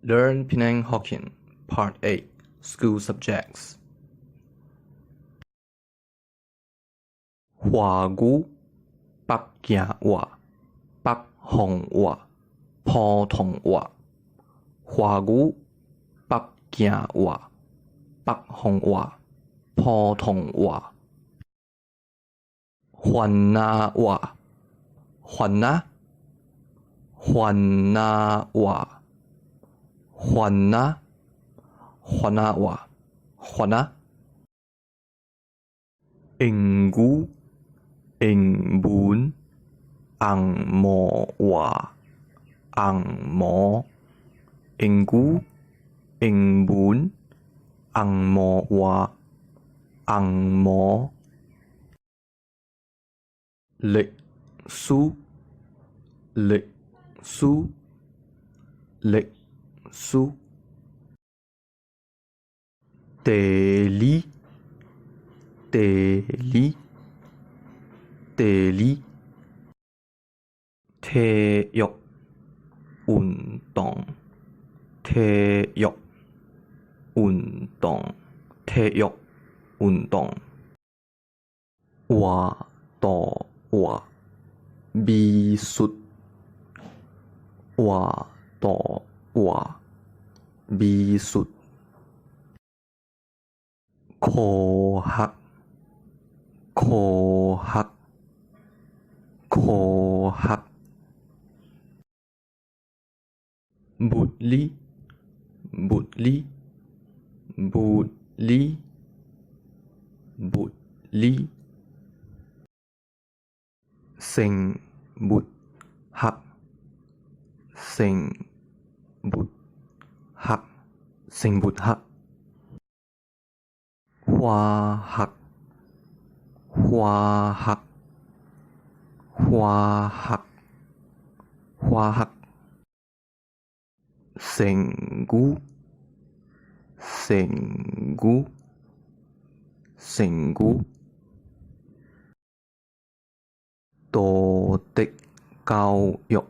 Learn Penang Hokkien, Part 8, School Subjects. 華語、北京話、北方話、普通話。華語、北京話、北方話、普通話。番仔話，番仔，番仔話，番仔，番仔話，番仔。英語、英文、紅毛話，紅毛。英語、英文、紅毛話，紅毛。歷史、歷史、歷史。地理、地理、地理。體育、運動、體育、運動、體育、運動。畫圖畫、美術、畫圖畫、美術。科學、科學、科學。物理、物理、物理、物理。生物學、生物學、生物學。化學、化學、化學、化學。成語、成語、成語。道德教育、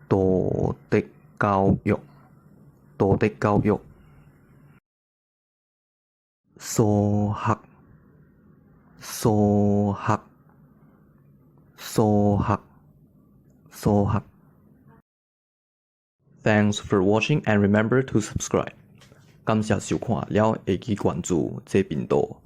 道德教育、道德教育。數學、數學、數學、數學。Thanks for watching and remember to subscribe。感謝收看了，會記關注這頻道。